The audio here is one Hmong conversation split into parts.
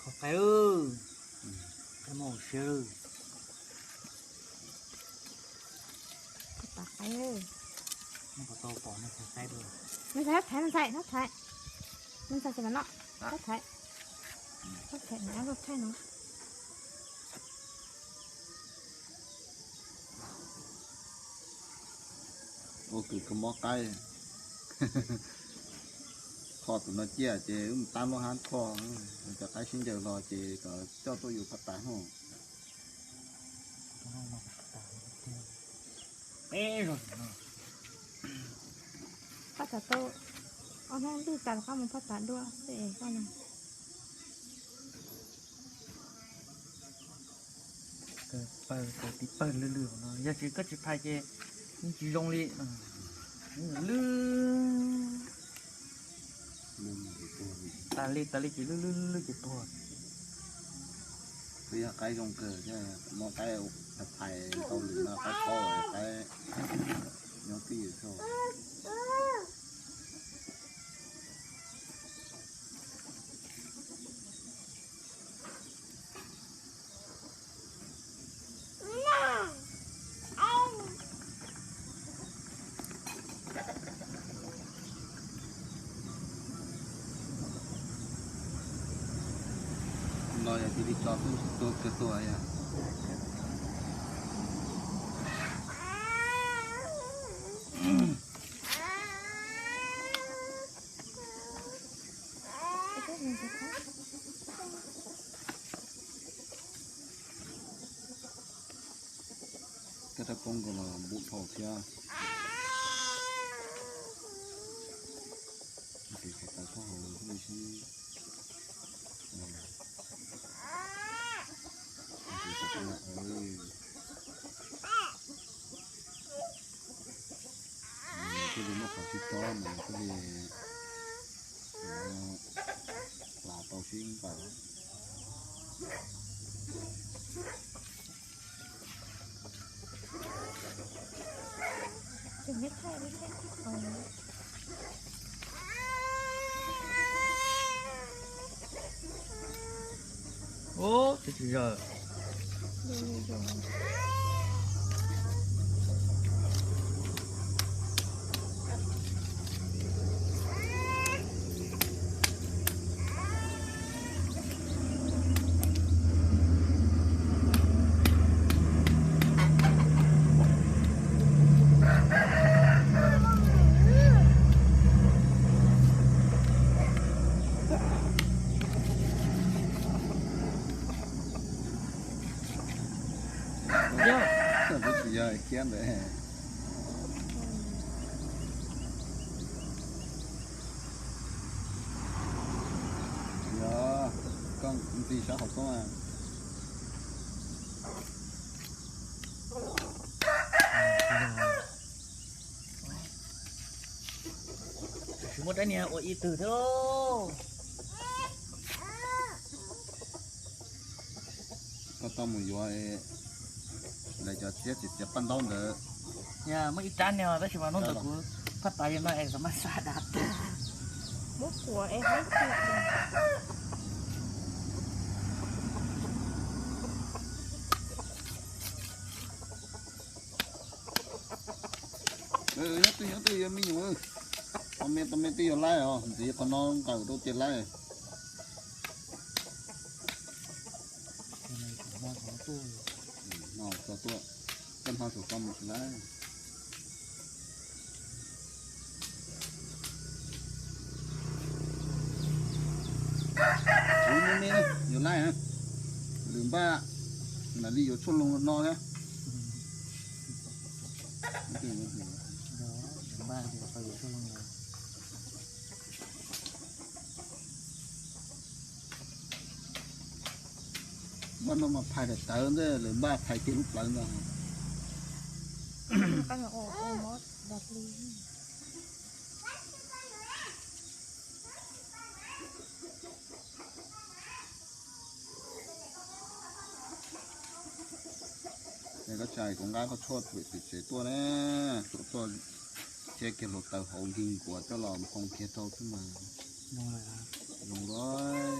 Qaib, qaib muaj hauv siab. Qaib, muab qhov tau pom no txhais qaib dua. Nws txhais, txhais, nws txhais, nws txhais, nws txhais, txhais, txhais, txhais, txhais no. Ua kws kho mob qaib. Kho tus no ciaj ces wb mus tab lub hab kho, cov qaib sib ncaws los ces kom coj tuaj yus paj tas hauj. Paj tas tau ob hnub twg tas los koj mus paj tas dua xwb es koj no. Pawg, pawg, tib pawg lwj lwj no, yog tsis koj tsis phais ces yeej tsis zoo li. Lwj tas li tas li ces lwj lwj lwj ces tuag. Twb yog qaib zoo kawg thiab, muab qaib phais tau lwm no qaib txhob qaib nyob twj ywm xwb. No yog cia li tso xwb tuag kawg tuag yom. Koj rab koob nkaus los npum dhau thiab. Ces qhov tau thob hauv thiaj li sib. Thiaj li muaj qhov sib tob mas thiaj li hla tau sib npaws. Ub, tsis tsis yog. Yog, tsis yog khiab ntawd. Yog, koj ntxi sab qhov txoob. Tsis muaj rab niag ua ib tug thiab lauj. Koj tau mus yuav lawv cov txiab txiv txiav paj ntaub ntawd. Yog muaj ib rab niag tab sis mas hnub ntawd kuv phaj tas yog no es xav mas xa dav tag. Muab kuam es haib tiag. Nyob twj nyob twj me nyuam. Tau me tau me twb yuav laib os, ntxiv qhov no nqawm rau ces laib. No tso tuaj, koj hno saum toj mus tsis laib. Kuv me me yuav laib, lwm npaj mam li yuav tshuaj loo no thiab. Npaj no mas phais daim tawv ntej, lawv npaj phais kiag lub plawv ntag. Es koj tsis hais kuv nqa koj tshuaj pem pem tsev tuaj ne, tuaj tuaj thiab kiag hluav taws hauv nkig nkuav coj los nphoo kiag rau xwb mas. Zoo lawm.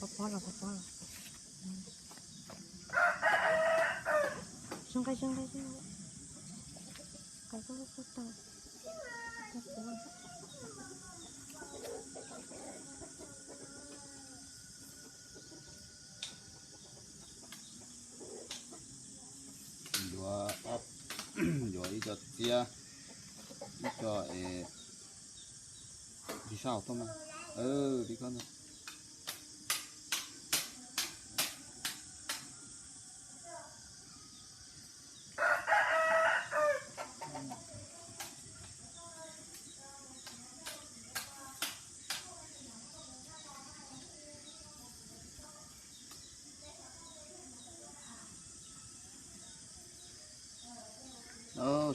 Pob pob los, pob pob los. Zoo nqaij, zoo nqaij, zoo nqaij. Nqaij koj lub koj tau. Yuav, yuav ib co txiab, ib co es li sab hauv tuaj mas. Li koj ntag.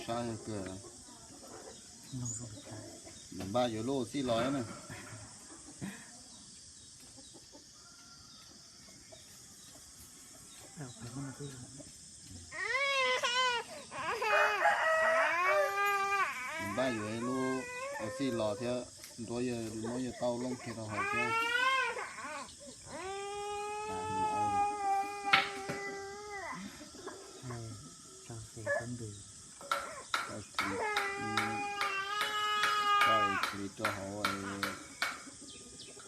Sab yog kawg. Npaj yuav lub ua txij los na. Npaj yuav lub ua txij los thiab, nruab yawg muab yawg tau looj kiag rau hauv thiab. Tso xes koj ntws. Tso li rau hauv,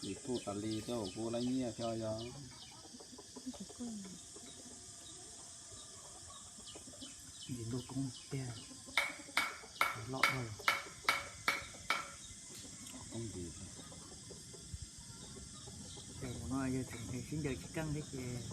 li puj tas li thiab, kuv lab nyiaj thiab yog. Ntsis ntuj koob tiag, loj dhau. Ces mus no yog tseem sib ncaws tsis keej thiab ces.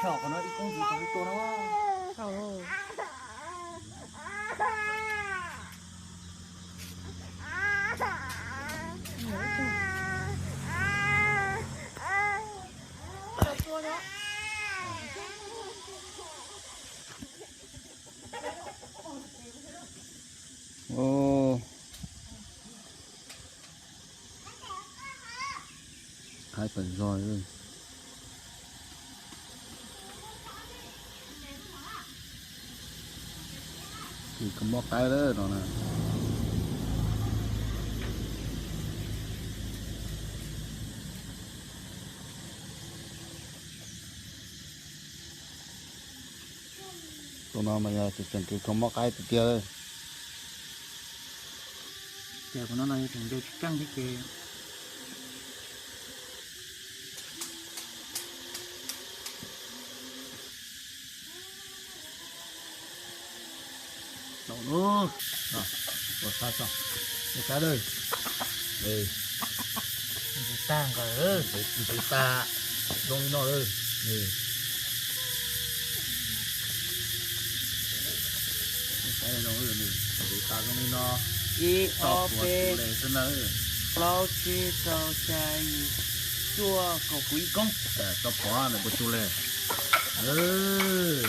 Tso qhov no ib koob ntsis qhov tua no. Qaib tawm zog. Kho mob qaib lawm no na. Tus no mas yog tseem kho mob qaib tiag tiag. Ces kuv no no yog tseem nce tsis keej thiab ces. Tau lub, ua sab tso, ua sab lawm. Ntxuv tag nqaws, ntxuv tag, zoo li no lawm. Ntxuv tag zoo li no, ib, ob, peb, plaub, tsib, rau, xya, yim, cuaj, kaum, kuv ib koob. Tso pov nws puas tsum le.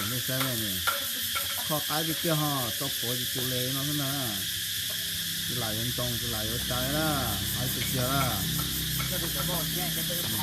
Nej saib ne, kho qaib tiag tiag ho tso pov tsis tsum le no xwb na. Tsis lam yuav ntoo tsis lam yuav tsa na, qaib tiag tiag na.